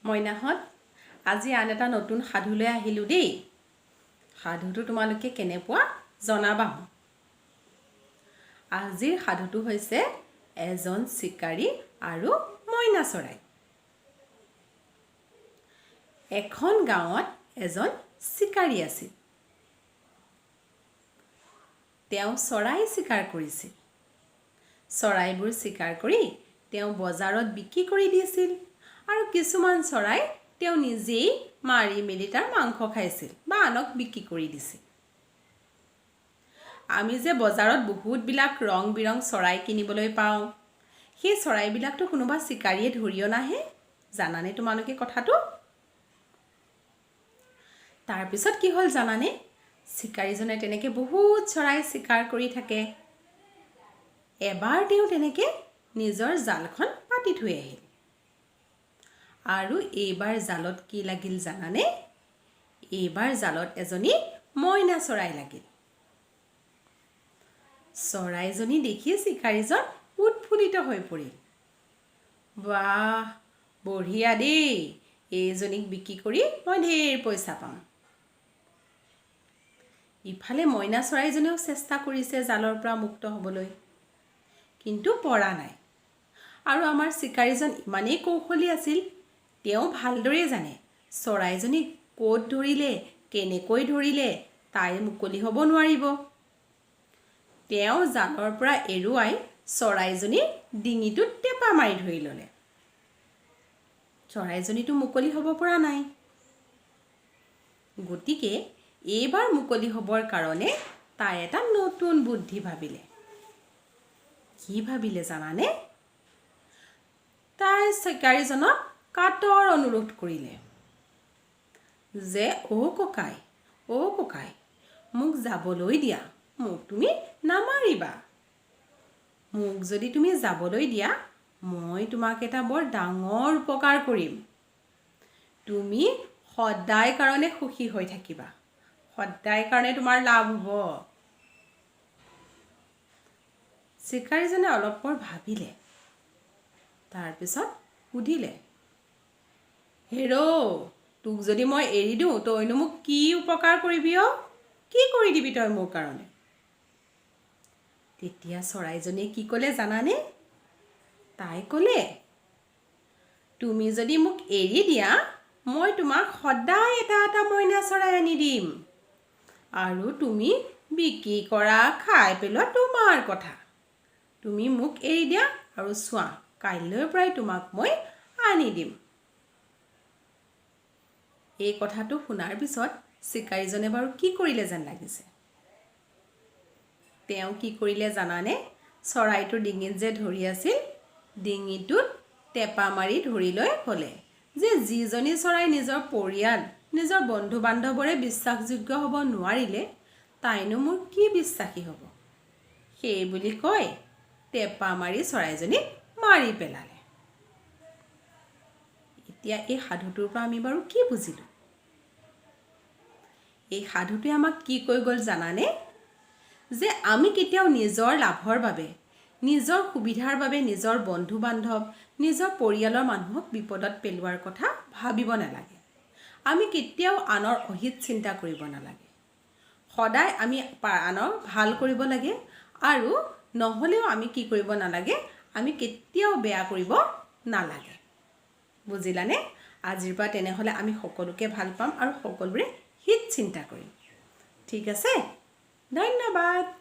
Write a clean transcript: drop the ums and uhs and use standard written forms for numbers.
মইনাহঁত, আজি আন এটা নতুন সাধুলৈ আহিলোঁ দেই। সাধুটো তোমালোকে কেনে পোৱা জনাবা। আজিৰ সাধুটো হৈছে এজন চিকাৰী আৰু মইনা চৰাই। এখন গাঁৱত এজন চিকাৰী আছিল। তেওঁ চৰাই চিকাৰ কৰিছিল। চৰাইবোৰ চিকাৰ কৰি তেওঁ বজাৰত বিক্ৰী কৰি দিছিল আৰু কিছুমান চৰাই তেওঁ নিজেই মাৰি মেলি তাৰ মাংস খাইছিল বা আনক বিক্ৰী কৰি দিছিল। আমি যে বজাৰত বহুতবিলাক ৰং বিৰং চৰাই কিনিবলৈ পাওঁ, সেই চৰাইবিলাকতো কোনোবা চিকাৰীয়ে ধৰি অনাহে। জানানে তোমালোকে কথাটো? তাৰপিছত কি হ'ল জানানে? চিকাৰীজনে তেনেকৈ বহুত চৰাই চিকাৰ কৰি থাকে। এবাৰ তেওঁ তেনেকৈ নিজৰ জালখন পাতি থৈ আহিল আৰু এইবাৰ জালত কি লাগিল জানানে? এইবাৰ জালত এজনী মইনা চৰাই লাগিল। চৰাইজনী দেখি চিকাৰীজন উৎফুল্লিত হৈ পৰিল। "বাহ, বঢ়িয়া দেই! এইজনীক বিক্ৰী কৰি মই ঢেৰ পইচা পাম।" ইফালে মইনা চৰাইজনীয়েও চেষ্টা কৰিছে জালৰ পৰা মুক্ত হ'বলৈ, কিন্তু পৰা নাই। আৰু আমাৰ চিকাৰীজন ইমানেই কৌশলী আছিল, তেওঁ ভালদৰেই জানে চৰাইজনীক ক'ত ধৰিলে, কেনেকৈ ধৰিলে তাই মুকলি হ'ব নোৱাৰিব। তেওঁ জালৰ পৰা এৰুৱাই চৰাইজনীৰ ডিঙিটোত টেপা মাৰি ধৰি ল'লে। চৰাইজনীতো মুকলি হ'ব পৰা নাই। গতিকে এইবাৰ মুকলি হ'বৰ কাৰণে তাই এটা নতুন বুদ্ধি ভাবিলে। কি ভাবিলে জানানে? তাই চিকাৰীজনক কাতৰ অনুৰোধ কৰিলে যে, "অ' ককাই, অ' ককাই, মোক যাবলৈ দিয়া। মোক তুমি নামাৰিবা। মোক যদি তুমি যাবলৈ দিয়া, মই তোমাক এটা বৰ ডাঙৰ উপকাৰ কৰিম। তুমি সদায় কাৰণে সুখী হৈ থাকিবা। সদায় কাৰণে তোমাৰ লাভ হ'ব।" চিকাৰীজনে অলপ পৰ ভাবিলে। তাৰপিছত সুধিলে, "হেৰ', তোক যদি মই এৰি দিওঁ, তইনো মোক কি উপকাৰ কৰিবি অ'? কি কৰি দিবি তই মোৰ কাৰণে?" তেতিয়া চৰাইজনীয়ে কি ক'লে জানানে? তাই ক'লে, "তুমি যদি মোক এৰি দিয়া, মই তোমাক সদায় এটা এটা মইনা চৰাই আনি দিম আৰু তুমি বিক্ৰী কৰা, খাই পেলোৱা তোমাৰ কথা। তুমি মোক এৰি দিয়া আৰু চোৱা, কাইলৈৰ পৰাই তোমাক মই আনি দিম।" এই কথাটো শুনাৰ পিছত চিকাৰীজনে বাৰু কি কৰিলে যেন লাগিছে? তেওঁ কি কৰিলে জানানে? চৰাইটোৰ ডিঙিত যে ধৰি আছিল, ডিঙিটোত টেপা মাৰি ধৰি লৈ ক'লে যে, "যিজনী চৰাই নিজৰ পৰিয়াল, নিজৰ বন্ধু বান্ধৱৰে বিশ্বাসযোগ্য হ'ব নোৱাৰিলে, তাইনো মোৰ কি বিশ্বাসী হ'ব?" সেই বুলি কৈ টেপা মাৰি চৰাইজনীক মাৰি পেলালে। এতিয়া এই সাধুটোৰ পৰা আমি বাৰু কি বুজিলোঁ? এই সাধুটোৱে আমাক কি কৈ গ'ল জানানে? যে আমি কেতিয়াও নিজৰ লাভৰ বাবে, নিজৰ সুবিধাৰ বাবে নিজৰ বন্ধু বান্ধৱ, নিজৰ পৰিয়ালৰ মানুহক বিপদত পেলোৱাৰ কথা ভাবিব নালাগে। আমি কেতিয়াও আনৰ অহিত চিন্তা কৰিব নালাগে। সদায় আমি আনৰ ভাল কৰিব লাগে আৰু নহ'লেও আমি কি কৰিব নালাগে? আমি কেতিয়াও বেয়া কৰিব নালাগে। বুজিলানে? আজিৰ পৰা তেনেহ'লে আমি সকলোকে ভাল পাম আৰু সকলোৰে হিত চিন্তা কৰিম। ঠিক আছে, ধন্যবাদ।